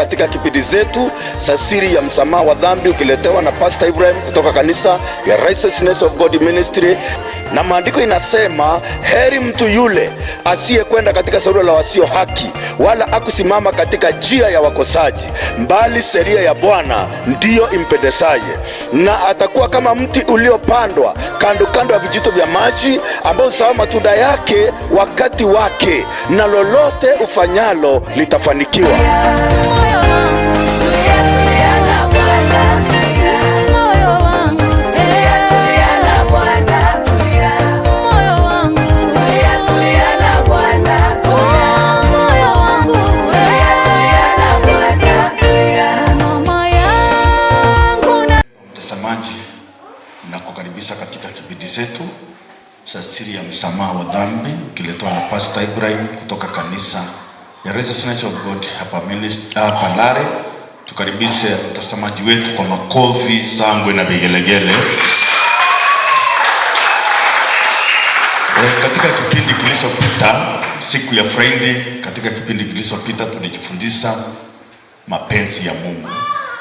Katika kipindi zetu za siri ya msamaha wa dhambi, ukiletewa na Pastor Ibrahim kutoka kanisa ya Righteousness of God Ministry. Na maandiko inasema heri mtu yule asiyekwenda katika shauri la wasio haki, wala akusimama katika njia ya wakosaji, bali sheria ya Bwana ndiyo impendezaye, na atakuwa kama mti uliopandwa kando kando ya vijito vya maji, ambao huzaa matunda yake wakati wake, na lolote ufanyalo litafanikiwa. Moyo wangu Tulia, tulia na Bwana, tulia. Moyo wangu Tulia, tulia na Bwana, tulia. Moyo wangu Tulia, tulia na Bwana, tulia. Moyo wangu Tulia, tulia na Bwana, tulia. Mama yangu na Mtazamaji, nakukaribisha katika kipindi zetu cha siri ya msamaha wa dhambi ukiletwa na Pastor Ibrahim kutoka kanisa ya Righteousness of God hapa hapa Lare. Tukaribishe mtazamaji wetu kwa makofi, sangwe na vigelegele. Katika kipindi kilichopita siku ya Friday, katika kipindi kilichopita tulijifundisha mapenzi ya Mungu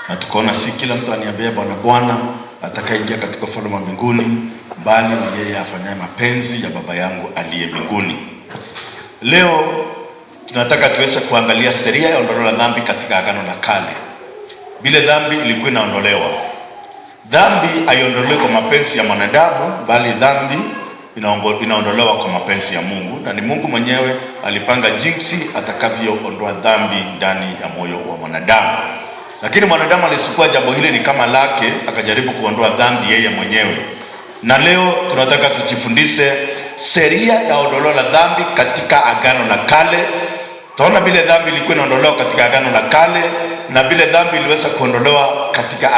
na tukaona si kila mtu aniambia Bwana Bwana atakayeingia katika ufalme wa mbinguni, bali ni yeye afanyaye mapenzi ya Baba yangu aliye mbinguni. Leo tunataka tuweze kuangalia sheria ya ondoleo la dhambi katika Agano la Kale. Vile dhambi ilikuwa inaondolewa. Dhambi haiondolewi kwa mapenzi ya mwanadamu, bali dhambi inaondolewa kwa mapenzi ya Mungu, na ni Mungu mwenyewe alipanga jinsi atakavyoondoa dhambi ndani ya moyo wa mwanadamu. Lakini mwanadamu alichukua jambo hili ni kama lake, akajaribu kuondoa dhambi yeye mwenyewe. Na leo tunataka tujifundishe sheria ya ondoleo la dhambi katika Agano la Kale. Tunaona vile dhambi ilikuwa inaondolewa katika Agano la Kale na vile dhambi iliweza kuondolewa katika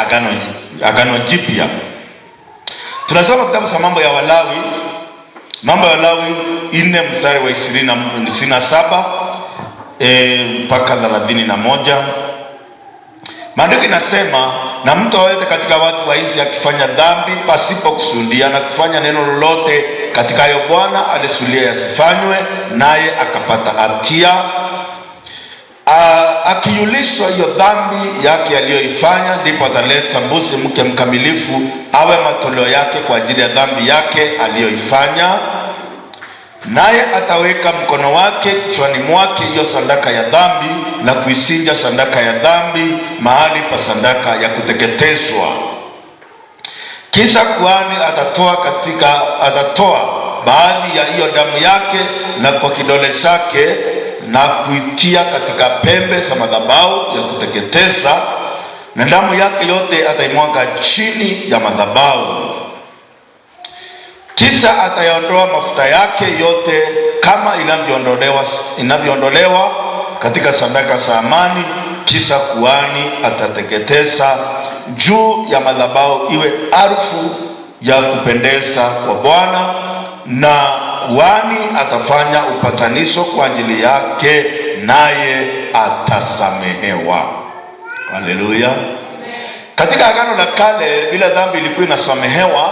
Agano Jipya. Tunasoma kitabu cha Mambo ya Walawi, Mambo ya Walawi 4 mstari wa 27 mpaka 31. Maandiko inasema, na mtu awaye katika watu wa nchi akifanya dhambi pasipo kusudia na kufanya neno lolote katika hayo Bwana alisulia yasifanywe, naye akapata hatia, akijulishwa hiyo dhambi yake aliyoifanya, ndipo ataleta mbuzi mke mkamilifu awe matoleo yake kwa ajili ya dhambi yake aliyoifanya, naye ataweka mkono wake kichwani mwake hiyo sadaka ya dhambi na kuisinja sadaka ya dhambi mahali pa sadaka ya kuteketezwa. Kisha kuhani atatoa baadhi ya hiyo damu yake na kwa kidole chake na kuitia katika pembe za madhabahu ya kuteketeza, na damu yake yote ataimwaga chini ya madhabahu. Kisha atayaondoa mafuta yake yote kama inavyoondolewa katika sadaka za amani. Kisha kuhani atateketeza juu ya madhabahu iwe harufu ya kupendeza kwa Bwana, na kuhani atafanya upatanisho kwa ajili yake, naye atasamehewa. Haleluya. Katika Agano la Kale bila dhambi ilikuwa inasamehewa.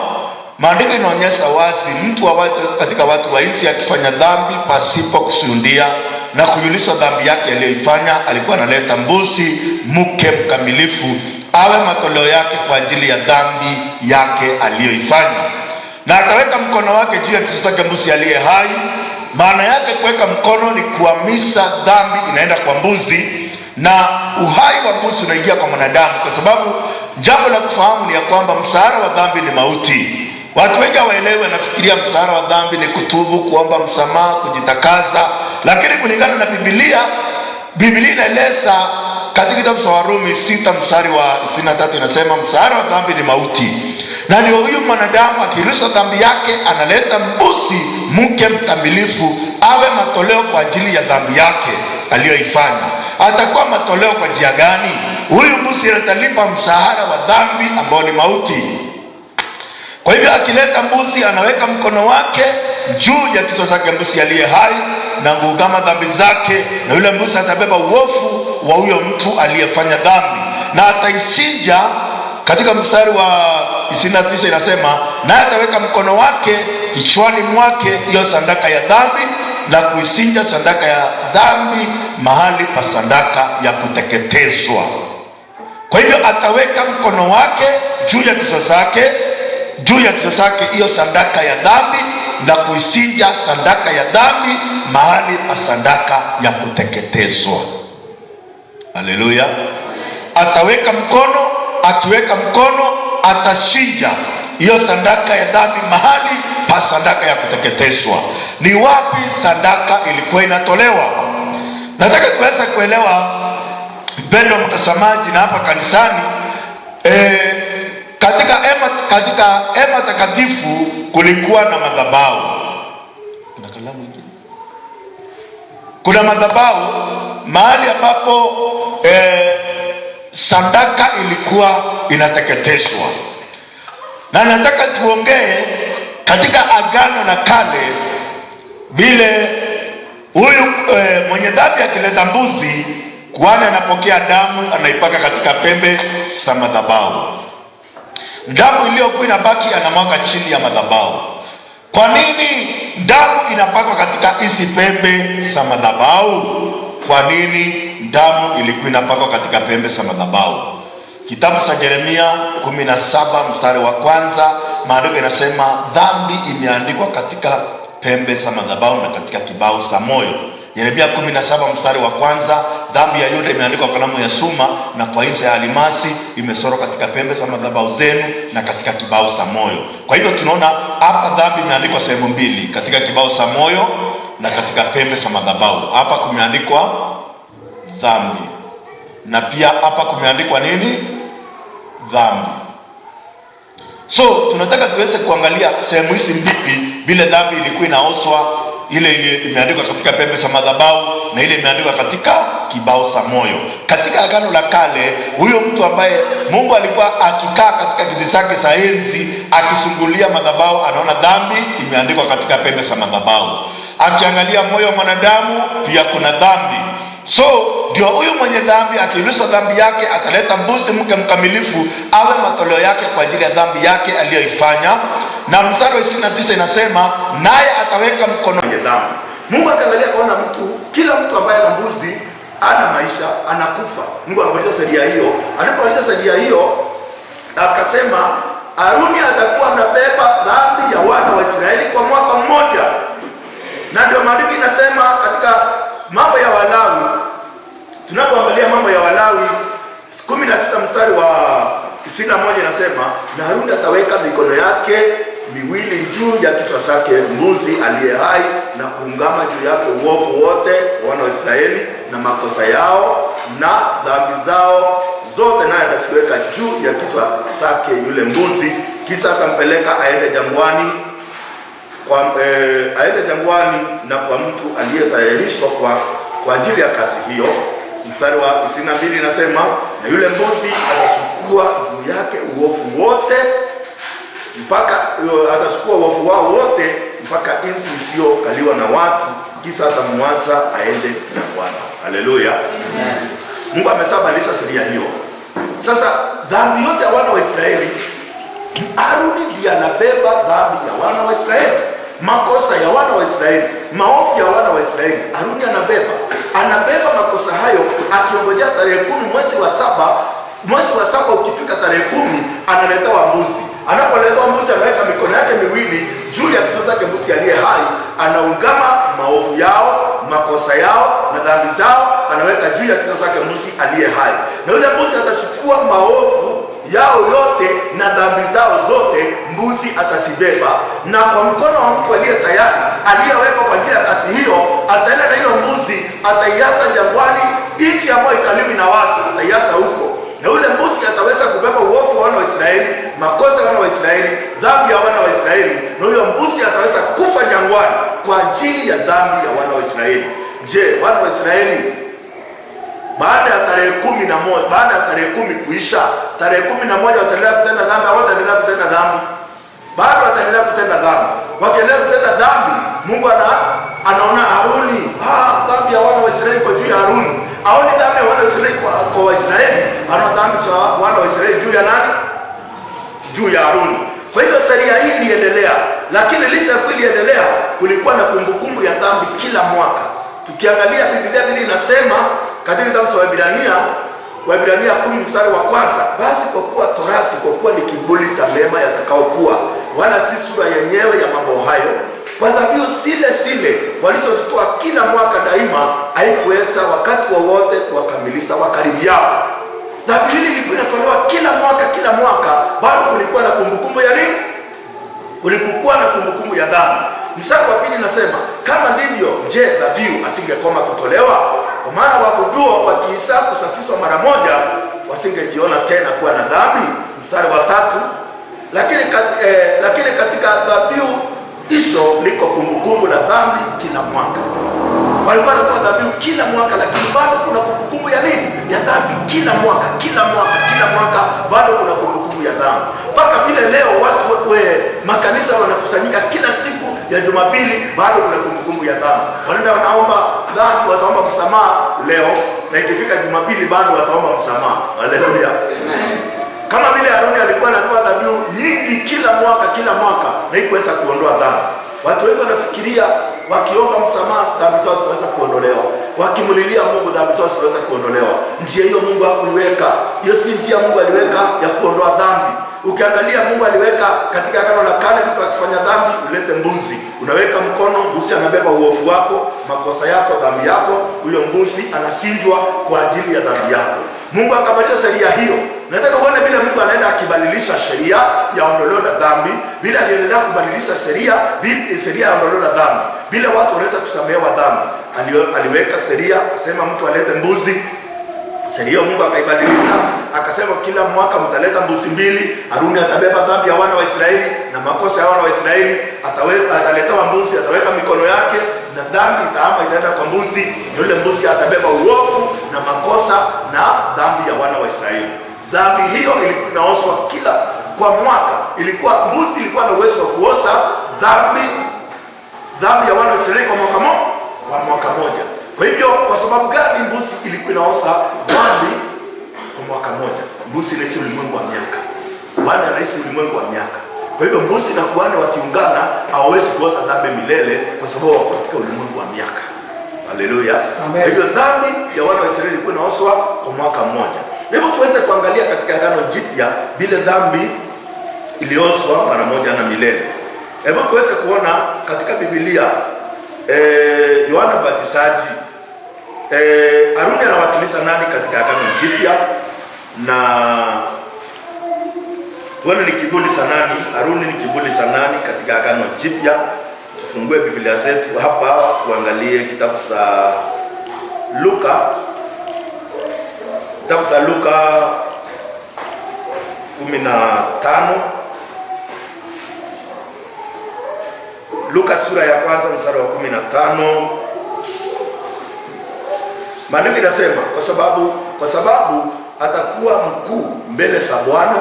Maandiko inaonyesha wazi mtu wa watu, katika watu wa nchi akifanya dhambi pasipo kusudia na kujulishwa dhambi yake aliyoifanya, alikuwa analeta mbuzi mke mkamilifu awe matoleo yake kwa ajili ya dhambi yake aliyoifanya, na ataweka mkono wake juu ya kichwa chake mbuzi aliye hai. Maana yake kuweka mkono ni kuhamisha dhambi inaenda kwa mbuzi, na uhai wa mbuzi unaingia kwa mwanadamu, kwa sababu jambo la kufahamu ni ya kwamba mshahara wa dhambi ni mauti. Watu wengi hawaelewi, wanafikiria mshahara wa dhambi ni kutubu, kuomba msamaha, kujitakaza, lakini kulingana na Biblia, Biblia inaeleza katika kitabu cha Warumi 6 mstari wa 23 inasema mshahara wa dhambi ni mauti. Na ndio huyu mwanadamu akirusha dhambi yake analeta mbuzi mke mkamilifu awe matoleo kwa ajili ya dhambi yake aliyoifanya. Atakuwa matoleo kwa njia gani? Huyu mbuzi atalipa mshahara wa dhambi ambao ni mauti. Kwa hivyo akileta mbuzi anaweka mkono wake juu ya kichwa chake mbuzi aliye hai na kuungama dhambi zake, na yule mbuzi atabeba uovu wa huyo mtu aliyefanya dhambi na ataichinja. Katika mstari wa 29 inasema, naye ataweka mkono wake kichwani mwake hiyo sadaka ya dhambi na kuisinja sadaka ya dhambi mahali pa sadaka ya kuteketezwa. Kwa hivyo ataweka mkono wake juu ya kichwa chake, juu ya kichwa chake hiyo sadaka ya dhambi, na kuisinja sadaka ya dhambi mahali pa sadaka ya kuteketezwa. Haleluya! Ataweka mkono, akiweka mkono atashinja hiyo sadaka ya dhambi mahali pa sadaka ya kuteketezwa. Ni wapi sadaka ilikuwa inatolewa? Nataka tuweze kuelewa, mpendwa mtazamaji, na hapa kanisani katika hema takatifu kulikuwa na madhabahu. Kuna kalamu ingine? Kuna madhabahu mahali ambapo sadaka ilikuwa inateketezwa, na nataka tuongee katika Agano la Kale vile huyu mwenye dhambi akileta mbuzi, kuhani anapokea damu anaipaka katika pembe za madhabahu. Damu iliyokuwa inabaki anamwaga chini ya madhabahu. Kwa nini damu inapakwa katika hizi pembe za madhabahu? Kwa nini damu ilikuwa inapakwa katika pembe za madhabahu? Kitabu cha Yeremia 17 mstari wa kwanza, maandiko inasema dhambi imeandikwa katika pembe za madhabahu na katika kibao cha moyo. Yeremia 17 mstari wa kwanza, dhambi ya Yuda imeandikwa kwa kalamu ya suma na kwa ncha ya alimasi, imechorwa katika pembe za madhabahu zenu na katika kibao cha moyo. Kwa hivyo tunaona hapa dhambi imeandikwa sehemu mbili, katika kibao cha moyo na katika pembe za madhabahu. Hapa kumeandikwa dhambi na pia hapa kumeandikwa nini? Dhambi. So tunataka tuweze kuangalia sehemu hizi mbili, vile dhambi ilikuwa inaoswa, ile imeandikwa katika pembe za madhabahu na ile imeandikwa katika kibao cha moyo. Katika Agano la Kale, huyo mtu ambaye Mungu alikuwa akikaa katika kiti chake cha enzi akichungulia madhabahu, anaona dhambi imeandikwa katika pembe za madhabahu. Akiangalia moyo wa mwanadamu, pia kuna dhambi. So ndio huyu mwenye dhambi akirusa dhambi yake ataleta mbuzi mke mkamilifu awe matoleo yake kwa ajili ya dhambi yake aliyoifanya. Na mstari wa 29 inasema naye ataweka mkono mwenye dhambi. Mungu akaangalia akaona mtu, kila mtu ambaye ana mbuzi ana maisha, anakufa. Mungu akabadilisha sheria hiyo. Alipobadilisha sheria hiyo akasema Haruni atakuwa anabeba dhambi ya wana wa Israeli kwa mwaka mmoja, na ndio maandiko inasema katika mambo ya Walawi, tunapoangalia mambo ya Walawi 16 mstari wa 21 inasema, na Haruni ataweka mikono yake miwili juu ya kichwa chake mbuzi aliye hai na kuungama juu yake uovu wote wa wana wa Israeli na makosa yao na dhambi zao zote, naye ataziweka juu ya kichwa chake yule mbuzi, kisha atampeleka aende jangwani aende jangwani na kwa mtu aliyetayarishwa kwa ajili ya kazi hiyo. Mstari wa 22 inasema, na yule mbuzi atachukua juu yake uovu wote mpaka atachukua uovu wao wote mpaka nchi isiyokaliwa na watu, kisha atamwacha aende jangwani. Haleluya! Mungu ameshabadilisha sheria hiyo. Sasa dhambi yote ya wana wa Israeli, Haruni ndiye anabeba dhambi ya wana wa Israeli, makosa ya wana wa Israeli, maovu ya wana wa Israeli. Haruni anabeba makosa hayo, akiongojea tarehe 10 mwezi wa saba. Mwezi wa saba ukifika tarehe 10 analetewa mbuzi. Anapoletewa mbuzi, anaweka mikono yake miwili juu ya kichwa chake mbuzi aliye hai, anaungama maovu yao, makosa yao na dhambi zao, anaweka juu ya kichwa chake mbuzi aliye hai, na yule mbuzi atachukua maovu yao yote na dhambi zao zote, mbuzi atazibeba, na kwa mkono wa mtu aliye tayari, aliyewekwa kwa ajili ya kazi hiyo, ataenda na hilo mbuzi, ataiasa jangwani, nchi ambayo ikaliwi na watu, ataiasa huko, na yule mbuzi ataweza kubeba uovu wa wana wa Israeli, makosa ya wana wa Israeli, dhambi ya wana wa Israeli, na huyo mbuzi ataweza kufa jangwani kwa ajili ya dhambi ya wana wa Israeli. Je, wana wa Israeli baada ya tarehe 11, baada ya tarehe 10 kuisha, tarehe 11 wataendelea kutenda dhambi au wataendelea kutenda dhambi? Bado wataendelea kutenda dhambi. Wakiendelea kutenda dhambi, Mungu anaona Haruni, dhambi ya wana wa Israeli kwa juu ya Haruni. Aoni dhambi ya wana wa Israeli kwa Waisraeli, anaona dhambi za wana wa Israeli juu ya nani? Juu ya Haruni. Kwa hivyo sheria hii iliendelea. Lakini licha ya kuwa iliendelea, kulikuwa na kumbukumbu ya dhambi kila mwaka. Tukiangalia Biblia vile inasema katika kitabu cha Waebrania, Waebrania 10 mstari wa kwanza, basi kwa kuwa torati kwa kuwa ni kiburi cha mema yatakaokuwa, wala si sura yenyewe ya mambo hayo, kwa dhabihu zile zile walizozitoa kila mwaka daima, haikuweza wakati wowote kuwakamilisha wakaribiao. Dhabihu hili ilikuwa inatolewa kila mwaka, kila mwaka, bado kulikuwa na kumbukumbu ya nini? Kulikuwa na kumbukumbu ya dhambi. Mstari wa pili nasema, kama ndivyo, je, dhabihu asingekoma kutolewa? Kwa maana waabuduo wakiisha kusafishwa mara moja, wasingejiona tena kuwa na dhambi. Mstari wa tatu, lakini katika dhabihu hizo liko kumbukumbu la dhambi kila mwaka. Walikuwa wanatoa dhabihu kila mwaka, lakini bado kuna kumbukumbu ya nini? Ya dhambi kila mwaka, kila mwaka, kila mwaka bado kuna kumbukumbu ya dhambi. Mpaka vile leo watu makanisa wanakusanyika kila siku ya Jumapili, bado kuna kumbukumbu ya dhambi. Wanaenda wanaomba dhambi, wataomba msamaha leo, na ikifika Jumapili bado wataomba msamaha. Haleluya! Kama vile Haruni alikuwa anatoa dhabihu nyingi kila mwaka, kila mwaka, na ikuweza kuondoa dhambi. Watu wengi wanafikiria wakiomba msamaha dhambi zao zinaweza kuondolewa, wakimlilia Mungu dhambi zao zinaweza kuondolewa. Njia hiyo Mungu hakuiweka. Hiyo si njia Mungu aliweka ya kuondoa dhambi. Ukiangalia Mungu aliweka katika Agano la Kale, mtu akifanya dhambi ulete mbuzi, unaweka mkono, mbuzi anabeba uovu wako, makosa yako, dhambi yako, huyo mbuzi anachinjwa kwa ajili ya dhambi yako. Mungu akabadilisha sheria hiyo. Nataka uone vile Mungu anaenda akibadilisha sheria ya ondoleo la dhambi, vile aliendelea kubadilisha sheria, sheria ya ondoleo la dhambi, vile watu wanaweza kusamehewa dhambi. Aliweka sheria, akasema mtu alete mbuzi. Sheria Mungu akaibadilisha, akasema kila mwaka mtaleta mbuzi mbili. Haruni atabeba dhambi ya wana wa Israeli na makosa ya wana wa Israeli, ataletewa mbuzi, ataweka mikono yake na dhambi itaama itaenda kwa mbuzi, yule mbuzi atabeba uovu na makosa na dhambi ya wana wa Israeli. Dhambi hiyo ilikuwa inaoshwa kila kwa mwaka. Ilikuwa mbuzi ilikuwa na uwezo wa kuosha dhambi ya wana wa Israeli kwa mwaka mmoja, kwa mwaka moja. Kwa hivyo, kwa sababu gani mbuzi ilikuwa inaosha dhambi kwa mwaka mmoja? Mbuzi inaishi ulimwengu wa miaka, kuhani anaishi ulimwengu wa miaka. Kwa hivyo mbuzi na kuhani wakiungana hawawezi kuosha dhambi milele, kwa sababu wako katika ulimwengu wa miaka. Haleluya! Kwa hivyo dhambi ya wana wa Israeli ilikuwa inaoshwa kwa mwaka mmoja. Hebu tuweze kuangalia katika Agano Jipya vile dhambi ilioshwa mara moja na milele. Hebu tuweze kuona katika Biblia Yohana Mbatizaji, Haruni anawakilisha nani katika Agano Jipya, na tuone ni kiburi cha nani. Haruni ni kiburi cha nani katika Agano Jipya? Tufungue Biblia zetu hapa tuangalie kitabu cha Luka, kitabu cha Luka 15, Luka sura ya kwanza mstari wa 15. Maandiko inasema kwa sababu atakuwa mkuu mbele za Bwana,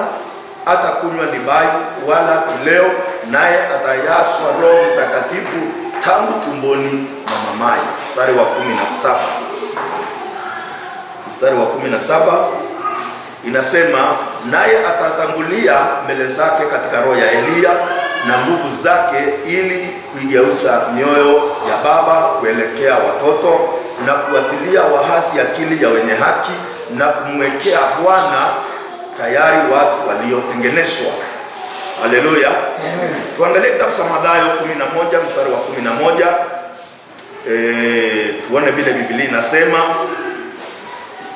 hatakunywa divai wala kileo, naye atayaswa Roho Mtakatifu tangu tumboni mwa mamaye. Mstari wa 17. Mstari wa 17 inasema naye atatangulia mbele zake katika roho ya Eliya na nguvu zake, ili kuigeuza mioyo ya baba kuelekea watoto na kuatilia wahasi akili ya wenye haki na kumwekea Bwana tayari watu waliotengenezwa. Haleluya. Tuangalie kitabu cha Mathayo 11 mstari wa 11. Tuone vile Biblia inasema.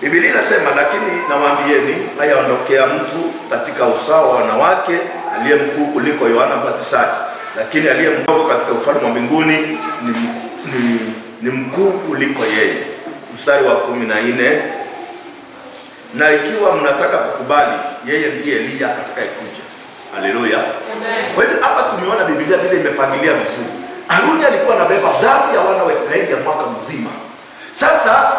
Biblia inasema, lakini nawaambieni, hayaondokea mtu katika uzao wa wanawake aliye mkuu kuliko Yohana Mbatizaji, lakini aliye mdogo katika ufalme wa mbinguni ni mkuu kuliko yeye. Mstari wa 14, na ikiwa mnataka kukubali, yeye ndiye Eliya atakayekuja. Haleluya. Kwa hivyo hapa tumeona Biblia vile imepangilia vizuri. Haruni alikuwa anabeba dhambi ya wana wa Israeli ya mwaka mzima. Sasa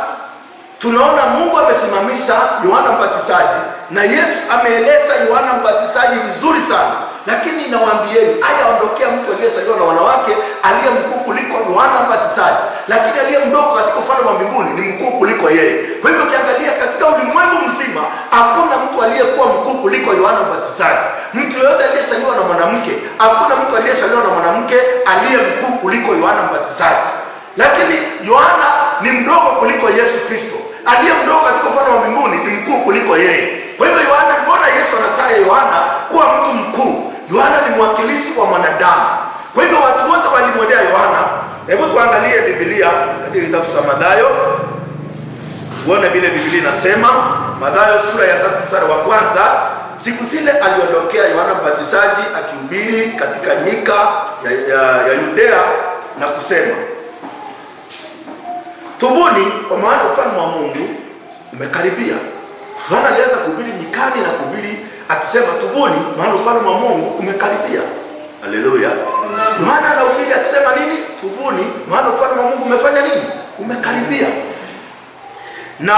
tunaona Mungu amesimamisha Yohana Mbatizaji na Yesu ameeleza Yohana Mbatizaji vizuri sana. Lakini nawaambieni, hajaondokea mtu aliyezaliwa na wanawake aliye mkuu kuliko Yohana Mbatizaji, lakini aliye mdogo katika ufalme wa mbinguni ni mkuu kuliko yeye. Kwa hivyo ukiangalia katika ulimwengu mzima hakuna mtu aliyekuwa mkuu kuliko Yohana Mbatizaji. Mtu yoyote aliyezaliwa na mwanamke, hakuna mtu aliyezaliwa na mwanamke aliye mkuu kuliko Yohana Mbatizaji, lakini Yohana ni mdogo kuliko Yesu Kristo. Aliye mdogo katika ufalme wa mbinguni ni mkuu kuliko yeye. Kwa hivyo Yohana, mbona Yesu anataja Yohana kuwa mtu mkuu? Yohana ni mwakilishi wa mwanadamu. Kwa hivyo watu wote walimwendea Yohana. Hebu tuangalie Biblia katika kitabu cha Mathayo, tuone vile Biblia inasema. Mathayo sura ya 3 mstari wa 1, siku zile aliondokea Yohana Mbatizaji akihubiri katika nyika ya Yudea na kusema, tubuni, kwa maana ufalme wa Mungu umekaribia. Yohana alianza kuhubiri nyikani na kuhubiri akisema, tubuni, maana ufalme wa Mungu umekaribia. Haleluya. Yohana anahubiri akisema nini? Tubuni, maana ufalme wa Mungu umefanya nini? Umekaribia. Na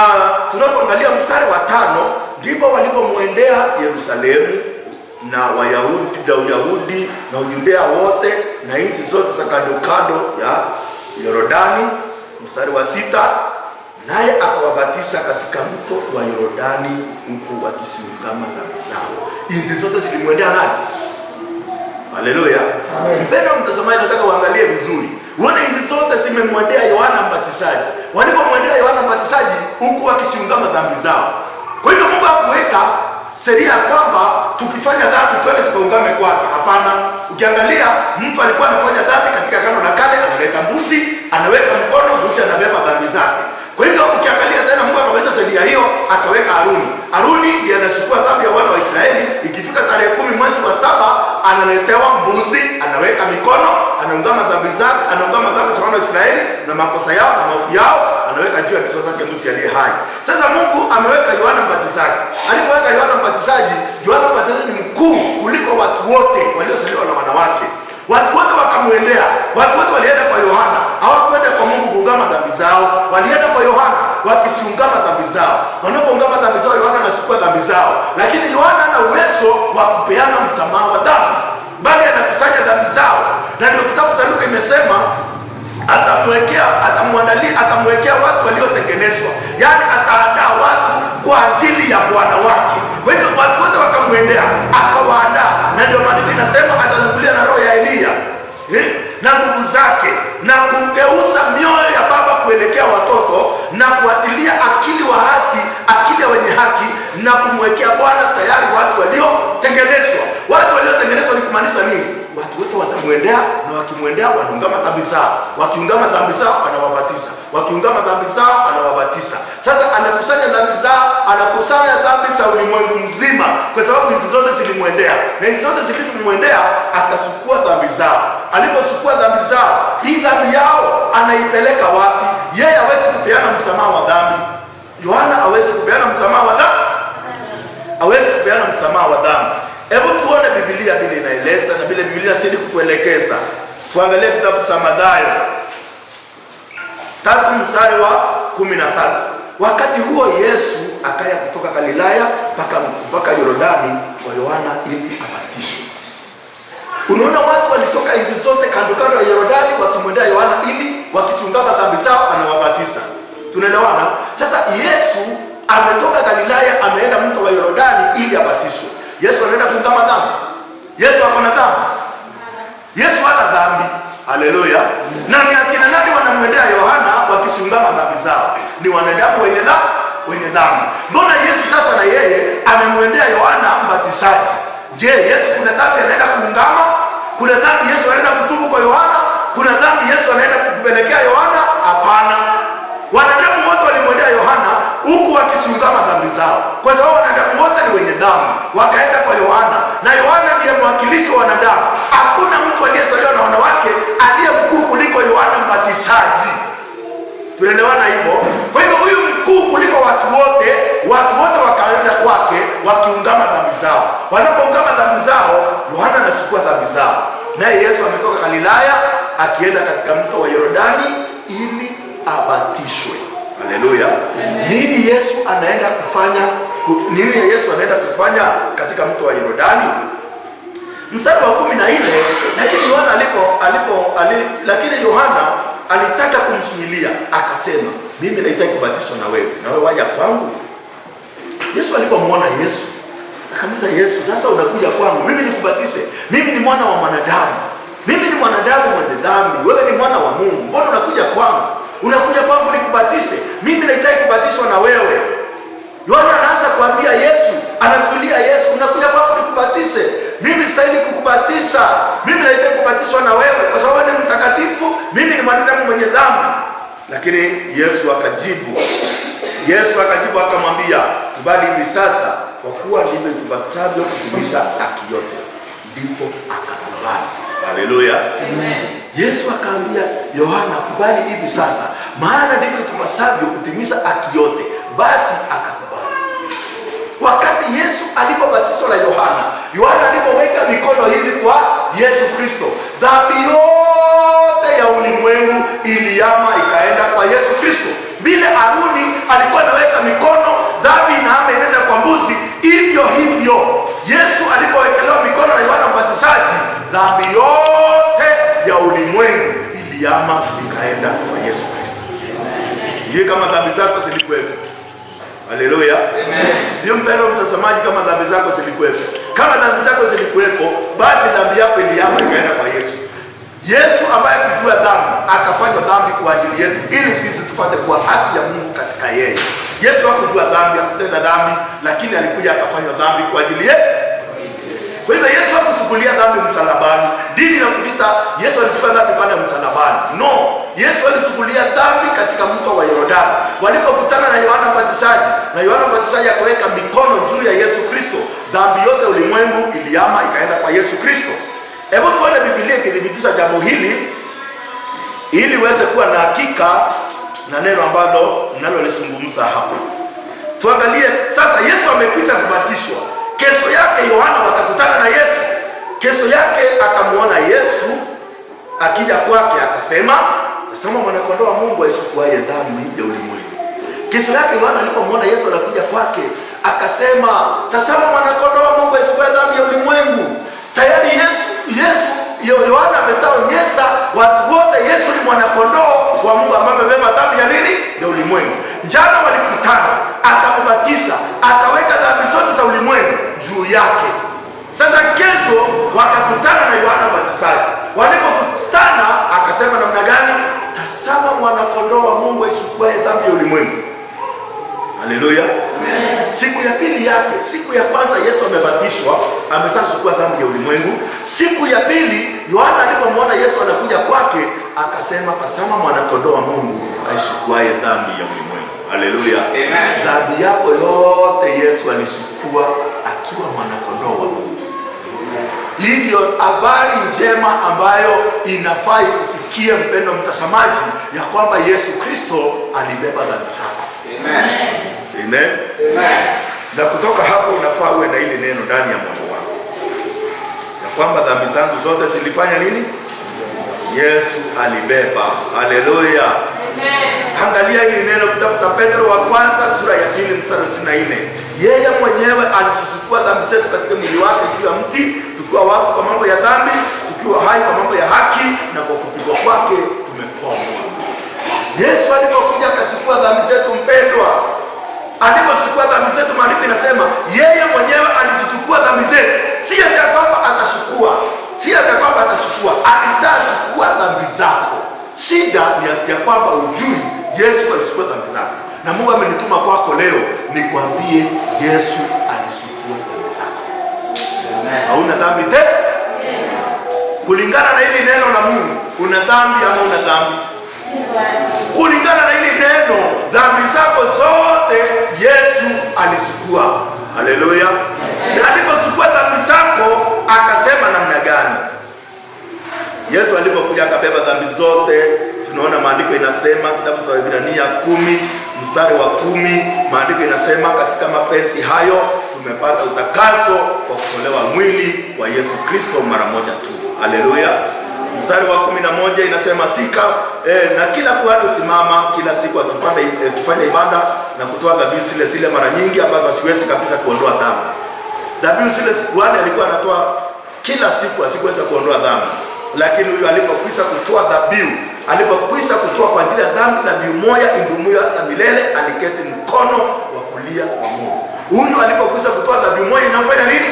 tunapoangalia mstari wa 5, ndipo walipomwendea Yerusalemu na Wayahudi na Uyahudi na Uyudea wote na nchi zote za kando kando ya Yordani. Mstari wa 6, naye akawabatiza katika mto wa Yordani huku wakisiungama dhambi zao. Nchi zote zilimwendea nani? Haleluya. Mpendwa mtazamaji, nataka uangalie vizuri. Uone hizi zote zimemwendea Yohana Mbatizaji. Walipomwendea Yohana Mbatizaji huku wakisiungama dhambi zao. Kwa hivyo Mungu hakuweka sheria kwamba tukifanya dhambi twende tukaungame kwake. Hapana. Ukiangalia mtu alikuwa anafanya dhambi katika Agano la Kale, analeta mbuzi, anaweka mkono, mbuzi anabeba dhambi zake. Kwa hivyo ukiangalia tena Mungu akamaliza sheria hiyo, akaweka Haruni. Haruni ndiye anachukua dhambi ya wana wa Israeli. Ikifika tarehe 10 mwezi wa 7 analetewa mbuzi, anaweka mikono, anaungama dhambi zake, anaungama dhambi za wana wa Israeli na makosa yao na maovu yao, anaweka juu ya kichwa chake mbuzi aliye hai. Sasa Mungu ameweka Yohana Mbatizaji. Alipoweka Yohana Mbatizaji, Yohana Mbatizaji ni mkuu kuliko watu wote waliozaliwa na wanawake. Watu wote wakamwendea. Watu wote walienda kwa Yohana. Hawakwenda kwa Mungu kuungama dhambi zao. Walienda kwa Yohana wakisiungama dhambi zao. Wanapoungama dhambi zao, Yohana anachukua dhambi zao. Lakini Yohana hana uwezo wa kupeana msamaha wa dhambi, bali anakusanya dhambi zao. Na ndio kitabu cha Luka imesema atamwekea watu waliotengenezwa. Yaani ataandaa watu kwa ajili ya Bwana wake. Kwa hivyo watu wote wakamwendea, akawaandaa. Na ndio maandiko inasema atatangulia na roho ya Eliya, na nguvu zake, na kugeuza mioyo ya baba kuelekea watoto, na kuatilia akili waasi, akili ya wenye haki, na kumwekea Bwana tayari watu waliotengenezwa. Watu waliotengenezwa ni kumaanisha nini? Watu wote watamwendea, na wakimwendea wanaungama dhambi zao. Wakiungama dhambi zao anawabatiza. Wakiungama dhambi zao anawabatiza. Sasa anakusanya dhambi zao, anakusanya dhambi za ulimwengu mzima, kwa sababu hizi zote zilimwendea. Na hizi zote zilizomwendea akasukua dhambi zao. Aliposukua dhambi zao, hii dhambi yao anaipeleka wapi? Yeye hawezi kupeana msamaha wa dhambi. Yohana hawezi kupeana msamaha wa dhambi. Hawezi kupeana msamaha wa dhambi. Hebu tuone Biblia vile inaeleza na vile Biblia inazidi kutuelekeza. Tuangalie kitabu cha Mathayo 3 mstari wa 13. Wakati huo Yesu akaya kutoka Galilaya mpaka Yordani kwa Yohana ili abatizwe. Unaona watu walitoka nchi zote kando kando ya Yordani wakimwendea Yohana ili wakisungama dhambi zao anawabatiza. Tunaelewana? Sasa Yesu ametoka Galilaya ameenda mto wa Yordani ili abatizwe. Yesu anaenda kuungama dhambi? Yesu ako na dhambi? Yesu hana dhambi. Haleluya. Na ni akina nani wanamwendea Yohana wakisungama dhambi zao? Ni wanadamu wenye dhambi, wenye dhambi. Mbona Yesu sasa na yeye amemwendea Yohana Mbatizaji? Je, Yesu kuna dhambi anaenda kuungama? Kuna dhambi Yesu anaenda kutubu kwa Yohana? Kuna dhambi Yesu anaenda kupelekea Yohana? Hapana. Wanadamu wote walimwendea Yohana huku wakisungama dhambi zao, kwa sababu wanadamu wote ni wenye dhambi. Wakaenda kwa Yohana, na Yohana ndiye mwakilishi wa wanadamu. Hakuna mtu aliyezaliwa na wanawake aliye mkuu kuliko Yohana Mbatizaji. Tunaelewana hivyo? Kwa hivyo huyu mkuu kuliko watu wote, watu wote wakaenda kwake wakiungama dhambi zao. Wanapoungama dhambi zao, Yohana anachukua dhambi zao. Naye Yesu ametoka Galilaya akienda katika mto wa Yordani ili abatishwe. Haleluya. Nini Yesu anaenda kufanya? Nini Yesu anaenda kufanya katika mto wa Yordani? Mstari wa 14, lakini Yohana lakini Yohana alitaka kumzuilia, akasema, mimi nahitaji kubatizwa na wewe, na wewe waja kwangu? Yesu alipomwona Yesu akamuuliza, Anauliza Yesu, sasa unakuja kwangu mimi nikubatize? Mimi ni mwana wa mwanadamu, mimi ni mwanadamu mwenye dhambi, wewe ni mwana wa Mungu, mbona unakuja kwangu? Unakuja kwangu nikubatize? Mimi nahitaji kubatizwa na wewe. Yohana anaanza kuambia Yesu, anazuilia Yesu, unakuja kwangu nikubatize? Mimi sitahili kukubatiza, mimi nahitaji kubatizwa na wewe kwa sababu wewe ni mtakatifu, mimi ni mwanadamu mwenye dhambi. Lakini Yesu akajibu, Yesu akajibu akamwambia, kubali hivi sasa, kwa kuwa ndivyo itupasavyo kutimiza haki yote. Ndipo akakubali. Haleluya! Yesu akaambia Yohana, kubali hivi sasa, maana ndivyo itupasavyo kutimiza haki yote. Basi akakubali. Wakati Yesu alipobatizwa na Yohana, Yohana alipoweka mikono hivi kwa Yesu Kristo, dhambi yote ya ulimwengu ilihama ikaenda kwa Yesu Kristo. Vile Aruni alikuwa anaweka mikono, dhambi inahama inaenda kwa mbuzi, hivyo hivyo Yesu alipowekelewa mikono na Yohana Mbatizaji, dhambi yote ya ulimwengu ilihama ikaenda kwa Yesu Kristo. Sijui kama dhambi zako zilikuwepo. Haleluya. Sio mpendwa mtazamaji, kama dhambi zako zilikuwepo. Kama dhambi zako zilikuwepo, basi dhambi yako ilihama ikaenda kwa Yesu. Yesu ambaye kujua dhambi akafanywa dhambi kwa ajili yetu ili sisi tupate kuwa haki ya Mungu katika yeye. Yesu hakujua dhambi, hakutenda dhambi, lakini alikuja akafanywa dhambi kwa ajili yetu. Kwa hivyo Yesu hakusukulia dhambi msalabani. Dini inafundisha Yesu alisukua dhambi pale msalabani. No, Yesu alisukulia dhambi katika mto wa Yordani. Walipokutana na Yohana Mbatizaji, na Yohana Mbatizaji akaweka mikono juu ya Yesu Kristo, dhambi yote ulimwengu ilihama ikaenda kwa Yesu Kristo. Hebu tuone Biblia ikithibitisha jambo hili ili uweze kuwa na hakika na neno ambalo ninalolizungumza hapa. Tuangalie sasa, Yesu amekwisha kubatizwa. Kesho yake Yohana wakakutana na Yesu. Kesho yake akamwona Yesu akija kwake, akasema, tazama mwanakondoo wa Mungu aichukuaye dhambi ya ulimwengu. Kesho yake Yohana alipomwona Yesu anakuja kwake, akasema, tazama mwanakondoo wa Mungu aichukuaye dhambi ya ulimwengu. Tayari Yohana ameshaonyesha watu wote Yesu ni mwanakondoo wa Mungu ambaye amebeba dhambi ya nini? Ya ulimwengu. Jana walikutana, akamubatiza, akaweka dhambi zote za ulimwengu juu yake. Sasa kesho wakakutana na Yohana Mbatizaji. Walipokutana akasema namna gani? Tazama mwanakondoo wa Mungu aichukuaye dhambi ya ulimwengu. Haleluya. Siku ya pili yake, siku ya kwanza Yesu amebatishwa, ameshachukua dhambi ya ulimwengu. Siku ya pili Yohana alipomwona Yesu anakuja kwake, akasema tazama mwanakondoo wa Mungu aichukuaye dhambi ya ulimwengu. Haleluya. Dhambi yako yote Yesu alichukua akiwa mwanakondoo wa Mungu. Hii ndio habari njema ambayo inafaa ikufikie mpendo mtazamaji, ya kwamba Yesu Kristo alibeba dhambi zako. Amen. Na kutoka hapo unafaa uwe na ile neno ndani ya moyo wako ya kwamba dhambi zangu zote zilifanya nini? Yesu alibeba. Haleluya. Angalia hili neno, kitabu cha Petro wa kwanza sura ya 2 mstari wa 24. Yeye mwenyewe alizisukua dhambi zetu katika mwili wake juu ya mti, tukiwa wafu kwa mambo ya dhambi, tukiwa hai kwa mambo ya haki, na kwa kupigwa kwake tumeponywa. Yesu alipokuja akachukua dhambi zetu, mpendwa, alipochukua dhambi zetu, maandiko inasema yeye mwenyewe alizichukua dhambi zetu, si ya kwamba atachukua, si ya kwamba atachukua, alishachukua dhambi zako. Shida ni ya kwamba ujui Yesu alichukua dhambi zako, na Mungu amenituma kwako leo nikwambie Yesu alichukua dhambi zako. Hauna dhambi tena kulingana na hili neno la Mungu. Una dhambi ama una dhambi? Kulingana na hili neno, dhambi zako zote Yesu alichukua. Haleluya! Na alipochukua dhambi zako akasema namna gani? Yesu alipokuja akabeba dhambi zote, tunaona maandiko inasema kitabu cha Waebrania 10 mstari wa 10, maandiko inasema katika mapenzi hayo tumepata utakaso kwa kutolewa mwili wa Yesu Kristo mara moja tu. Haleluya! Mstari wa 11 inasema sika na kila kuhani husimama kila siku akifanya ibada na kutoa dhabihu zile zile mara nyingi ambazo asiwezi kabisa kuondoa dhambi. Dhabihu zile kuhani alikuwa anatoa kila siku, asikuweza kuondoa dhambi, lakini huyu alipokwisha kutoa dhabihu, alipokwisha kutoa kwa ajili ya dhambi dhabihu moja idumuyo hata milele, aliketi mkono wa kulia wa Mungu. Huyu alipokwisha kutoa dhabihu moja inafanya nini?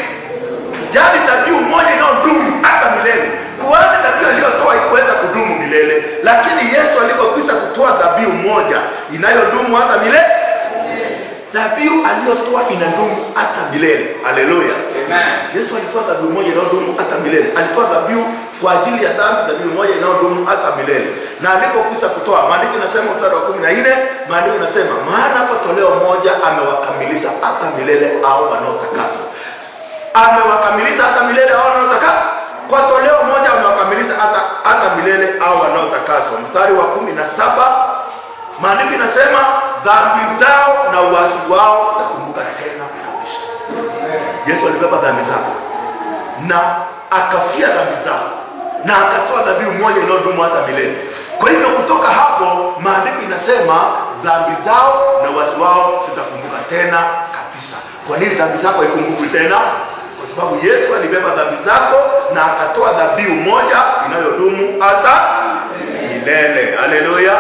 Lakini Yesu alipokwisha kutoa dhabihu moja inayodumu hata milele, dhabihu aliyotoa inadumu hata milele. Haleluya! Yesu alitoa dhabihu moja inayodumu hata milele. Alitoa dhabihu kwa ajili ya dhambi, dhabihu moja inayodumu hata milele. Na alipokwisha kutoa, maandiko inasema mstari wa 14, maandiko inasema maana kwa toleo moja amewakamilisha hata milele au wanaotakaswa. Amewakamilisha hata milele au wanaotakaswa. Kwa toleo moja amewakamilisha hata milele au wanaotakaswa. Mstari wa 17, maandiko inasema dhambi zao na uasi wao sitakumbuka tena kabisa. Yesu alibeba dhambi zako na akafia dhambi zako na akatoa dhabihu moja inayodumu hata milele. Kwa hivyo kutoka hapo maandiko inasema dhambi zao na uasi wao sitakumbuka tena kabisa. Kwa nini dhambi zako haikumbukwi tena? Kwa sababu Yesu alibeba dhambi zako na akatoa dhabihu moja inayodumu hata milele. Haleluya.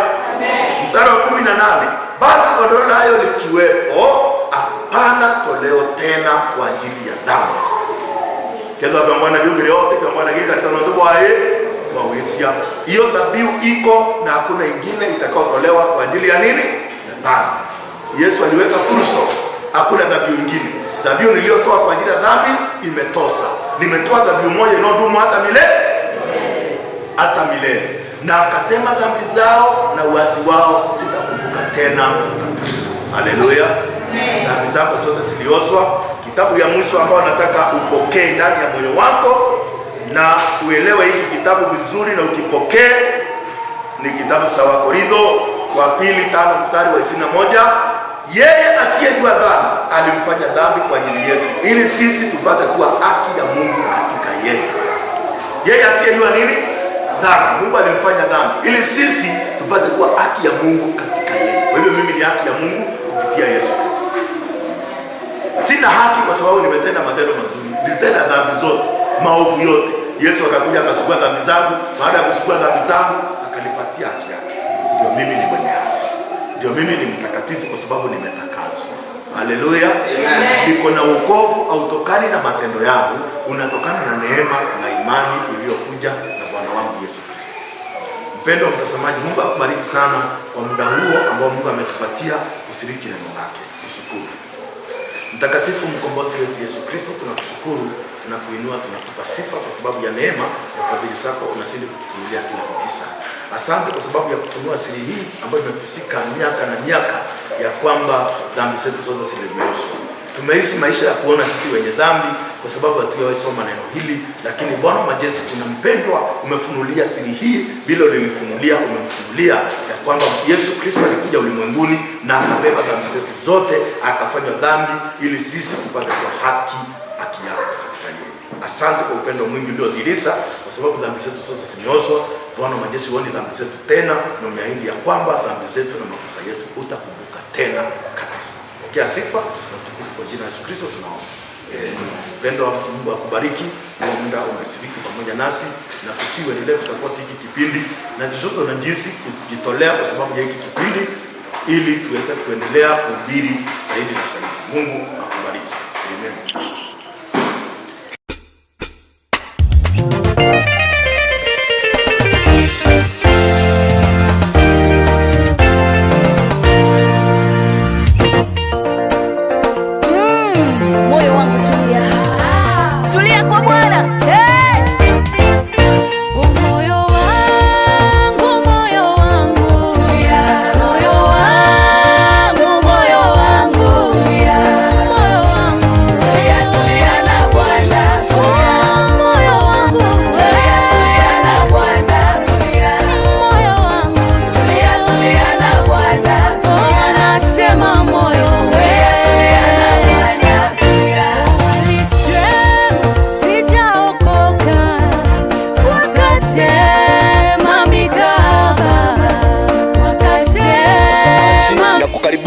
Mstari wa 18, basi ondoleo hayo likiwepo, hapana toleo tena kwa ajili ya dhambi. Keza kangwana vyugire yote kangwana gika katika nondo bwaye wawesia. Hiyo dhabihu iko na hakuna ingine itakayotolewa kwa ajili ya nini? Ya dhambi. Yesu aliweka full stop. Hakuna dhabihu ingine. Dhabihu niliyotoa kwa ajili ya dhambi imetosa. Nimetoa dhabihu moja inayodumu hata milele, hata milele. Na akasema dhambi zao na uasi wao sitakumbuka tena kabisa. Haleluya. Dhambi zako zote zilioswa. Kitabu ya mwisho ambao nataka upokee ndani ya moyo wako na uelewe hiki kitabu vizuri na ukipokee ni kitabu cha Wakorintho wa pili 5 mstari wa 21. Yeye asiyejua dhambi alimfanya dhambi kwa ajili yetu, ili sisi tupate kuwa haki ya Mungu katika yeye. Yeye asiyejua nini? Dhambi. Mungu alimfanya dhambi ili sisi tupate kuwa haki ya Mungu katika yeye. Kwa hivyo mimi ni haki ya Mungu kupitia Yesu Kristo. Sina haki kwa sababu nimetenda matendo mazuri, nilitenda dhambi zote, maovu yote. Yesu akakuja akasugua dhambi zangu. Baada ya kusugua dhambi zangu akanipatia haki yake. Ndio mimi ni mwenye haki, ndio mimi ni mtakatifu kwa sababu nimetakaswa. Haleluya. Niko na wokovu hautokani na matendo yangu, unatokana na neema na imani iliyokuja na Bwana wangu Yesu Kristo. Mpendwa mtazamaji, Mungu akubariki sana kwa muda huo ambao Mungu ametupatia kushiriki neno lake. Tushukuru. Mtakatifu mkombozi wetu Yesu Kristo, tunakushukuru, tunakuinua, tunakupa sifa kwa sababu ya neema na fadhili zako unazidi kutufunulia kila kabisa. Asante kwa sababu ya kufunua siri hii ambayo imefusika miaka na miaka ya kwamba dhambi zetu zote zilimeoshwa. Tumeishi maisha ya kuona sisi wenye dhambi kwa sababu hatujawahi soma neno hili, lakini Bwana wa majeshi, kuna mpendwa umefunulia siri hii vile ulimfunulia, umemfunulia ya kwamba Yesu Kristo alikuja ulimwenguni na akabeba dhambi zetu zote, akafanywa dhambi ili sisi tupate kwa haki yako katika yeye. Asante kwa upendo mwingi uliodhihirisha, kwa sababu dhambi zetu zote zimeoshwa. Bwana wa majeshi, huoni dhambi zetu tena, na umeahidi ya kwamba dhambi zetu na makosa yetu utakumbuka tena kabisa. Pokea sifa na utukufu kwa jina la Yesu Kristo tunaomba. Mpendwa, Mungu akubariki kwa muda umeshiriki pamoja nasi, na kusiuendelee kusupport hiki kipindi na chochote na jinsi kujitolea kwa sababu ya hiki kipindi, ili tuweze kuendelea kuhubiri zaidi na zaidi. Mungu akubariki. Amen. Moyo wangu tulia, tulia kwa Bwana. Hey! Moyo wangu, moyo wangu, tulia. Moyo wangu, moyo wangu, tulia. Moyo wangu, tulia, tulia.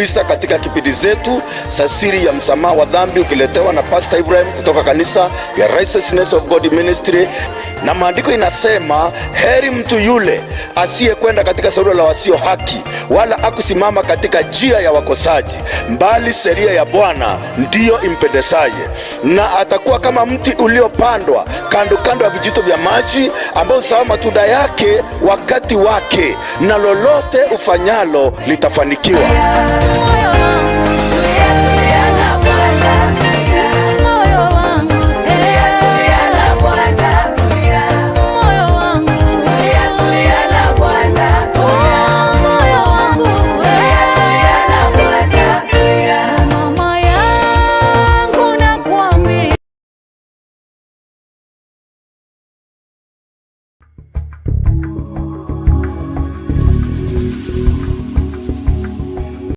kabisa katika kipindi zetu za Siri ya Msamaha wa Dhambi, ukiletewa na Pastor Ibrahim kutoka kanisa ya Righteousness of God Ministry. Na maandiko inasema heri mtu yule asiyekwenda katika shauri la wasio haki, wala akusimama katika njia ya wakosaji, bali sheria ya Bwana ndiyo impendezaye, na atakuwa kama mti uliopandwa kando kando ya vijito vya maji, ambao huzaa matunda yake wakati wake, na lolote ufanyalo litafanikiwa.